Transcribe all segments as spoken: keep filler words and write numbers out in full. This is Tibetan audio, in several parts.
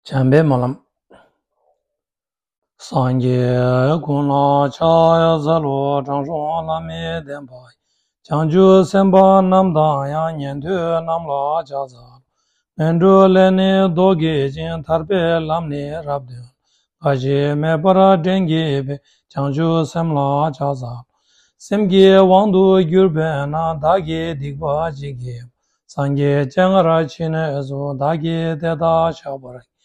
བྱམས་པའི་སྨོན་ལམ། སངས་རྒྱས་ཀུན་ལ་ཕྱག་འཚལ་ལོ། དྲང་སྲོང་བླ་མའི་བསྟན་པ་ཡི། བྱང་ཆུབ་སེམས་དཔའ་རྣམས་དང་ཡང་། ཉན་ཐོས་རྣམས་ལ་ཕྱག་འཚལ་ལོ། ངན་འགྲོའི་ལས་ནི་ལྡོག་བགྱིད་ཅིང་། ཐར་པའི་ལམ་ནི་རབ་སྟོན། འགའ་ཞིག་མེད་པར་འདྲེན་བགྱིད་པའི། བྱང་ཆུབ་སེམས་ལ་ཕྱག་འཚལ་ལོ། སེམས་ཀྱི་དབང་དུ་གྱུར་པས་ན། བདག་གིས་སྡིག་པ་ཅི་བགྱིས་པ། སངས་རྒྱས་སྤྱན་སྔར་ཕྱིན་ནས་སུ། བདག་གིས་དེ་དག་བཤགས་པར་བགྱི།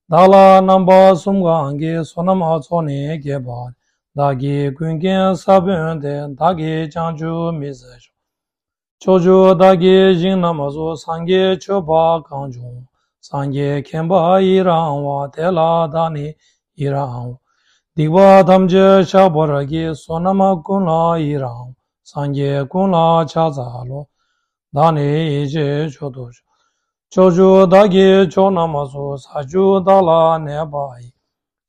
བདག་ལ་རྣམ་པ་གསུམ་གང་གིས། བསོད་ནམས་ཚོགས་ནི་བསྐྱེད་པ། བདག་གི་ཀུན་མཁྱེན་ས་བོན་ཏེ། བདག་གིས་བྱང་ཆུབ་མི་བཟད་ཤོག། ཕྱོགས་བཅུ་དག་གི་ཞིང་རྣམས་སུ། སངས་རྒྱས་མཆོད་པ་གང་བྱུང་བ། སངས་རྒྱས་མཁྱེན་པ་ཡི་རང་བ། དེ་ལ་བདག་ནི་ཡི་རང་ངོ་། སྡིག་པ་ཐམས་ཅད་བཤགས་པར་བགྱི། བསོད་ནམས་ཀུན་ལ་ཡི་རང་ངོ་། སངས་རྒྱས་ཀུན་ལ་ཕྱག་འཚལ་ལོ། བདག་ནི་ཡེ་ཤེས་མཆོག་ཏུ་ཤོག། ཕྱོགས་བཅུ་དག་གི་ཕྱོགས་རྣམས་སུ། ས་བཅུ་དག་ལ་གནས་པ་ཡི།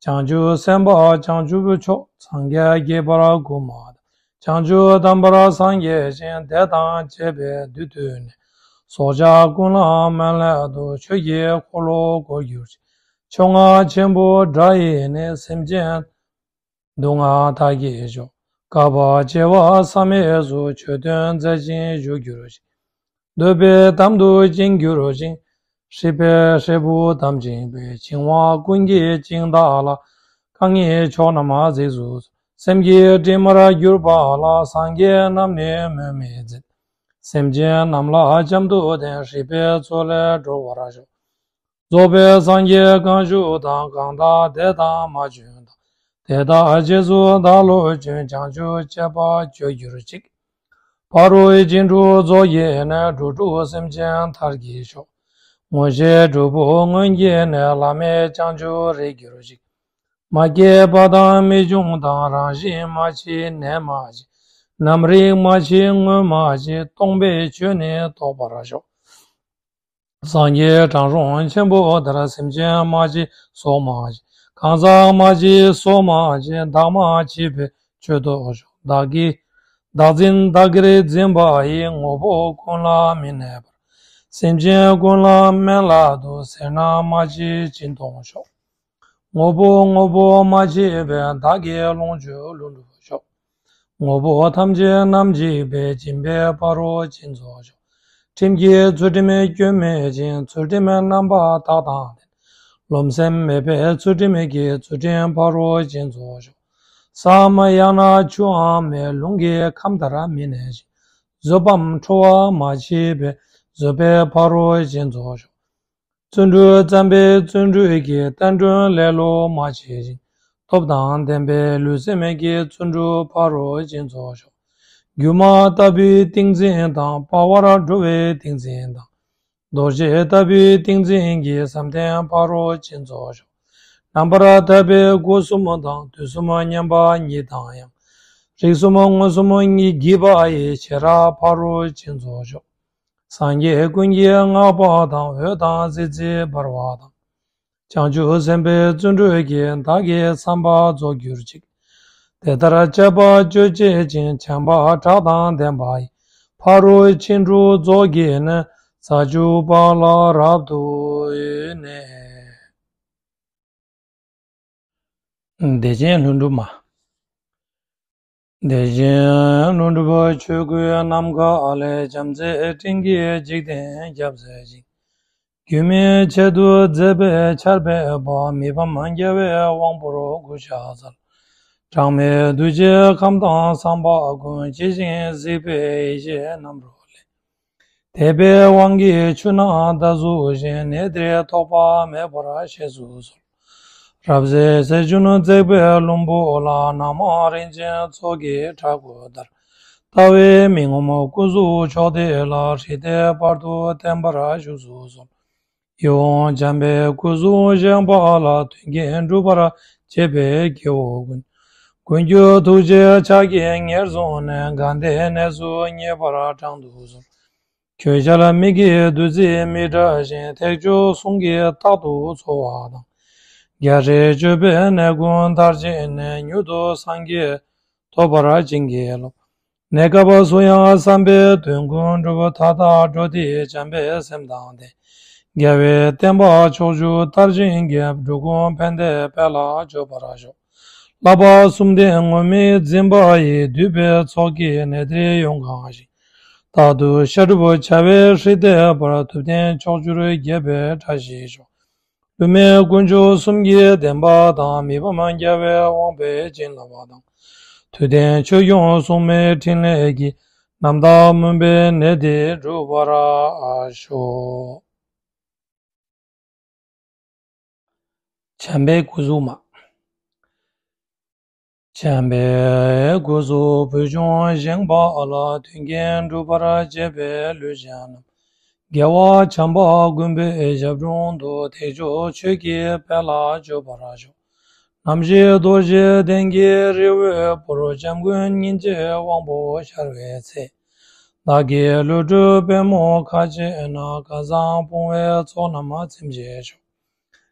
བྱང་ཆུབ་སེམས་དཔའ་བྱང་ཆུབ་མཆོག། སངས་རྒྱས་རྒྱས་པར་མགུ་མ་བཏང་། བྱང་ཆུབ་དམ་པར་སངས་རྒྱས་ཤིང་། དེ་དང་བཅས་པའི་བདུད་བཏུལ་ནས། སྲོག་ཆགས་ཀུན་ལ་སྨན་བླའི་མཐུ། ཆོས་ཀྱི་འཁོར་ལོ་བསྐོར་གྱུར་ཅིག། ཕྱོགས་སྔ་ཆེན་པོ་དགྲ་ཡིས་ནི། སེམས་ཅན་སྡུག་བསྔལ་དག་བགྱིད་ཤོག། བསྐལ་པ་བྱེ་བ་བསམ་མེད་སུ། ཆོས་སྟོན་མཛད་ཅིང་བཞུགས་གྱུར་ཅིག། འདོད་པའི་དམ་དུ་བཅིངས་གྱུར་ཅིང་། སྲིད་པའི་འབྲས་བུ་དམ་བཅིངས་པའི། འཆིང་བ་ཀུན་གྱི་འཆིང་བདག་ལ། རྐང་གཉིས་ཕྱོགས་རྣམས་གཟིགས་སུ་གསོལ། སེམས་ཀྱི་དྲི་མར་གྱུར་པ་ལ། སངས་རྒྱས་རྣམས་ནི་སྨོན་མི་མཛད། སེམས་ཅན་རྣམས་ལ་བྱམས་མཐུ་བསྟན། སྲིད་པའི་མཚོ་ལས་སྒྲོལ་བར་ཤོག། རྫོགས་པའི་སངས་རྒྱས་གང་བཞུགས་དང་། གང་དག་དེ་དག་མ་བྱོན་དང་། དེ་དག་རྗེས་སུ་བདག་སློབ་བྱོན། བྱང་ཆུབ་སྤྱད་པ་སྤྱོད་གྱུར་ཅིག། ཕ་རོལ་ཕྱིན་དྲུག་རྫོགས་བགྱིས་ནས། འགྲོ་དྲུག་སེམས་ཅན་མཐར་གྱིས་ཤོག། མངོན་ཤེས་དྲུག་པོ་མངོན་བགྱིས་ནས། བླ་མེད་བྱང་ཆུབ་རེག་གྱུར་ཅིག། མ་སྐྱེས་པ་དང་མི་འབྱུང་དང་། རང་བཞིན་མ་མཆིས་ནས་མ་མཆིས། རྣམ་རིག་མ་མཆིས་སྔོན་མ་མཆིས། སྟོང་པའི་ཆོས་ནི་རྟོགས་པར་ཤོག། སངས་རྒྱས་དྲང་སྲོང་ཆེན་པོ་ལྟར། སེམས་ཅན་མ་མཆིས་སྲོག་མ་མཆིས། གང་ཟག་མ་མཆིས་སྲོག་མ་མཆིས། བདག་མ་མཆིས་པས་མཆོད་དོ་ཤོག། བདག་གིས་བདག་འཛིན་བདག་གིར་འཛིན་པ་ཡིས། དངོས་པོ་ཀུན་ལ་མི་གནས་པར། སེམས་ཅན་ཀུན་ལ་དམན་བླའི་མཐུ། སེར་སྣ་མ་མཆིས་སྦྱིན་གཏོང་ཤོག། དངོས་པོ་དངོས་པོ་མ་མཆིས་པས། བདག་གིས་ལོངས་སྤྱོད་ལྷུན་གྲུབ་ཤོག། དངོས་པོ་ཐམས་ཅད་རྣམ་མཁྱེན་པས། སྦྱིན་པའི་ཕ་རོལ་ཕྱིན་རྫོགས་ཤོག། ཁྲིམས་ཀྱི་ཚུལ་ཁྲིམས་སྐྱོན་མེད་ཅིང་། ཚུལ་ཁྲིམས་རྣམ་པར་དག་དང་ལྡན། རློམ་སེམས་མེད་པའི་ཚུལ་ཁྲིམས་ཀྱིས། ཚུལ་ཁྲིམས་ཕ་རོལ་ཕྱིན་རྫོགས་ཤོག། ས་མ་ཡང་ན་ཆུའང་མེད། རླུང་གི་ཁམས་ལྟར་མི་གནས་ཤིང་། བཟོད་པའམ་ཁྲོ་བ་མ་མཆིས་པས། བཟོད་པའི་ཕ་རོལ་ཕྱིན་རྫོགས་ཤོག། བརྩོན་འགྲུས་བརྩམས་པའི་བརྩོན་འགྲུས་ཀྱིས། བསྟན་སྒྲོན་ལེ་ལོ་མ་བྱེད་ཅིང་། སྟོབས་དང་ལྡན་པའི་ལུས་སེམས་ཀྱི། བརྩོན་འགྲུས་ཕ་རོལ་ཕྱིན་རྫོགས་ཤོག། སྒྱུ་མ་ལྟ་བུའི་ཏིང་འཛིན་དང་། དཔའ་བར་འགྲོ་བའི་ཏིང་འཛིན་དང་། རྡོ་རྗེ་ལྟ་བུའི་ཏིང་འཛིན་གྱིས། བསམ་གཏན་ཕ་རོལ་ཕྱིན་རྫོགས་ཤོག། རྣམ་པར་ཐར་པའི་སྒོ་གསུམ་དང་། དུས་གསུམ་མཉམ་པ་ཉིད་དང་ཡང་། རིགས་གསུམ་མངོན་སུམ་ཉིད་བགྱིས་པ་ཡི། བྱེ་བྲག་ཕ་རོལ་ཕྱིན་རྫོགས་ཤོག། སངས་རྒྱས་ཀུན་གྱིས་བསྔགས་པ་དང་། འོད་དང་སྲིད་རྩེར་འབར་བ་དང་། བྱང་ཆུབ་སེམས་དཔའི་བརྩོན་འགྲུས་ཀྱིས། བདག་གི་བསམ་པ་རྫོགས་གྱུར་ཅིག། དེ་ལྟར་སྤྱད་པ་སྤྱོད་བྱེད་ཅིང་། བྱམས་པ་གྲགས་དང་ལྡན་པ་ཡིས། ཕ་རོལ་ཕྱིན་དྲུག་རྫོགས་བགྱིས་ནས། རྩ་བཅུ་པ་ལ་རབ་ཏུ་གནས། བདེ་ཆེན་ལྷུན་གྲུབ་མ། བདེ་ཆེན་ལྷུན་གྲུབ་ཆོས་སྐུའི་ནམ་མཁའ་ལས། བྱམས་བརྩེའི་སྤྲིན་གྱིས་འཇིག་རྟེན་ཁྱབ་མཛད་ཅིང་། སྒྱུ་མའི་ཆེད་དུ་མཛད་པའི་ཆར་འབེབས་པ། མི་ཕམ་རྒྱལ་བའི་དབང་པོར་གུས་ཕྱག་འཚལ། གྲངས་མེད་གདུལ་བྱའི་ཁམས་དང་བསམ་པ་ཀུན། ཇི་བཞིན་གཟིགས་པའི་ཡེ་ཤེས་རྣམ་རོལ་ལས། དད་པའི་དབང་གིས་ཆུ་ནང་ཟླ་གཟུགས་བཞིན། གནས་འདིར་ཐོགས་པ་མེད་པར་གཤེགས་སུ་གསོལ། རབ་གསལ་ཟས་སྦྱིན་བརྩེགས་པའི་ལྷུན་པོ་ལ། ནམ་མཁའ་རིན་ཆེན་མཚོ་གི་བྲག་ཕུག་ལྟར། ལྟ་བས་མི་ངོམས་སྐུ་གཟུགས་མཆོག་དེ་ལ། རིགས་དྲན་བར་དུ་བརྟན་པར་བཞུགས་སུ་གསོལ། ཡིད་འོང་འཇམ་པའི་སྐུ་གཟུགས་བཞེངས་པ་ལ། མཐུན་རྐྱེན་སྒྲུབ་པར་བྱེད་པའི་སྐྱེ་བོ་ཀུན། ཀུན་གྱི་ཐུགས་རྗེའི་ཕྱག་གིས་ཉེར་བཟུང་ནས། གང་དེའི་གནས་སུ་ངེས་པར་དྲང་དུ་གསོལ། ཁྱོད་ཞལ་མིག་གི་བདུད་རྩི་མི་འབྲལ་ཞིང་། ཐེག་མཆོག་ཟུང་གིས་རྟག་ཏུ་འཚོ་བ་དང་། རྒྱལ་སྲས་སྤྱོད་པའི་གནས་ཀུན་མཐར་ཕྱིན་ནས། མྱུར་དུ་སངས་རྒྱས་ཐོབ་པར་བྱིན་གྱིས་རློབས། གནས་སྐབས་སུ་ཡང་བསམ་པའི་དོན་ཀུན་འགྲུབ། མཐའ་དག་འགྲོ་འདི་བྱམས་པའི་སེམས་དང་ལྡན། རྒྱལ་བའི་བསྟན་པ་ཕྱོགས་བཅུ་དར་ཞིང་རྒྱས། འགྲོ་ཀུན་ཕན་བདེ་འཕེལ་ལ་འགྱུར་བར་ཤོག། བསླབ་པ་གསུམ་ལྡན་ངུར་སྨྲིག་འཛིན་པ་ཡི། འདུས་པའི་ཚོགས་ཀྱིས་ནད་དེ་ཡོངས་གང་ཞིང་། རྟག་ཏུ་བཤད་སྒྲུབ་བྱ་བའི་ཧྲིལ་ཏེ་བར། ཐུབ་བསྟན་ཕྱོགས་བཅུར་རྒྱས་པའི་བཀྲ་ཤིས་ཤོག། བླུན་མེད་དཀོན་མཆོག་གསུམ་གྱི་བདེན་པ་དང་། མི་ཕམ་རྒྱལ་བའི་དབང་པོས་བྱིན་བརླབས་པ་དང་། ཐུབ་བསྟན་ཆོས་སྐྱོང་སྲུང་མའི་ཕྲིན་ལས་ཀྱིས། རྣམ་དག་སྨོན་པའི་ནད་དེ་འགྲུབ་པར་ཤོག། བྱམས་པའི་སྐུ་གཟུགས་མ། བྱམས་པའི་སྐུ་གཟུགས་བོད་ལྗོངས་བཞེངས་པ་ལ། མཐུན་རྐྱེན་སྒྲུབ་པར་བྱེད་པའི་ལུས་ཅན་རྣམས། རྒྱལ་བ་བྱམས་པ་མགོན་པོའི་ཞབས་དྲུང་དུ། ཐེག་མཆོག་ཆོས་ཀྱི་དཔལ་ལ་འཇུག་པར་ཤོག། ནམ་ཞིག་རྡོ་རྗེ་གདན་གྱི་རི་བོའི་བུར། འཇམ་མགོན་ཉིན་བྱེད་དབང་པོ་ཤར་བའི་ཚེ། བདག་གི་ལུས་སྒྲུབ་པད་མོ་ཁ་ཕྱེ་ན། སྐལ་བཟང་སྤོང་བའི་ཚོགས་རྣམས་ཚིམ་བྱེད་ཤོག།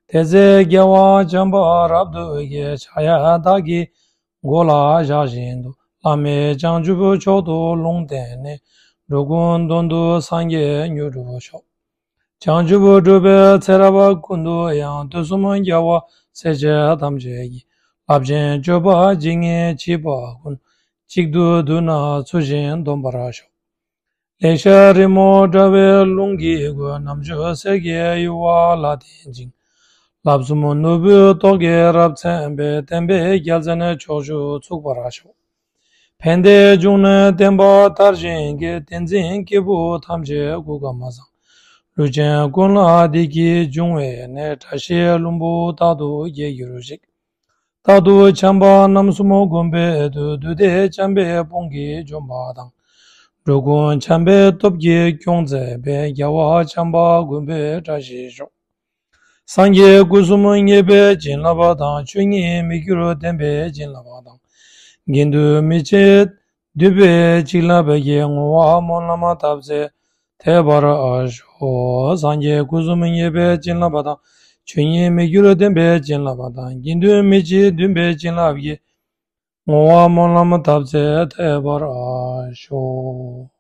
དེ་ཚེ་རྒྱལ་བ་བྱམས་པ་རབ་ཏུ་རྒྱས། ཕྱག་གཡས་བདག་གི་མགོ་ལ་བཞག་བཞིན་དུ། བླ་མེད་བྱང་ཆུབ་མཆོག་ཏུ་ལུང་བསྟན་ནས། འགྲོ་ཀུན་དོན་དུ་སངས་རྒྱས་མྱུར་འགྲུབ་ཤོག། བྱང་ཆུབ་སྒྲུབ་པའི་ཚེ་རབས་ཀུན་ཏུ་ཡང་། དུས་གསུམ་རྒྱལ་བ་སྲས་བཅས་ཐམས་ཅད་ཀྱིས། རླབས་ཆེན་སྤྱོད་པ་ཇི་སྙེད་མཆིས་པ་ཀུན། གཅིག་ཏུ་བསྡུས་ན་ཚུལ་བཞིན་འདོམས་པར་ཤོག། ལེགས་བཤད་རི་མོ་བཀྲ་བའི་ལུང་གི་སྒོ། རྣམ་དཔྱོད་གསེར་གྱི་ཡུ་བ་ལ་བརྟེན་ཅིང་། བསླབ་གསུམ་ནོར་བུའི་ཏོག་གིས་རབ་མཚན་པའི། བསྟན་པའི་རྒྱལ་མཚན་ཕྱོགས་བཅུར་ཚུགས་པར་ཤོག། ཕན་བདེའི་འབྱུང་གནས་བསྟན་པ་དར་ཞིང་རྒྱས། བསྟན་འཛིན་སྐྱེས་བུ་ཐམས་ཅད་གུས་པ་མ་བཟང་། ལུས་ཅན་ཀུན་ལ་བདེ་སྐྱིད་འབྱུང་བའི་གནས། བཀྲ་ཤིས་ལྷུན་པོ་རྟག་ཏུ་རྒྱས་གྱུར་ཅིག། རྟག་ཏུ་བྱམས་པ་རྣམ་གསུམ་བསྒོམ་པའི་མཐུས། བདུད་སྡེ་བྱམས་པའི་དཔུང་གིས་འཇོམས་པ་དང་། འགྲོ་ཀུན་བྱམས་པའི་སྟོབས་ཀྱིས་སྐྱོང་མཛད་པའི། རྒྱལ་བ་བྱམས་པ་མགོན་པོའི་བཀྲ་ཤིས་ཤོག། སངས་རྒྱས་སྐུ་གསུམ་མཉེས་པའི་བྱིན་རླབས་དང་། ཆོས་ཉིད་མི་འགྱུར་བདེན་པའི་བྱིན་རླབས་དང་། དགེ་འདུན་མི་ཕྱེད་འདུན་པའི་བྱིན་རླབས་ཀྱིས། བསྔོ་བ་སྨོན་ལམ་བཏབ་ཚད་ཐེབས་པར་ཤོག། སངས་རྒྱས་སྐུ་གསུམ་མཉེས་པའི་བྱིན་རླབས་དང་། ཆོས་ཉིད་མི་འགྱུར་བདེན་པའི་བྱིན་རླབས་དང་། དགེ་འདུན་མི་ཕྱེད་འདུན་པའི་བྱིན་རླབས་ཀྱིས། བསྔོ་བ་སྨོན་ལམ་བཏབ་ཚད་ཐེབས་པར་ཤོག།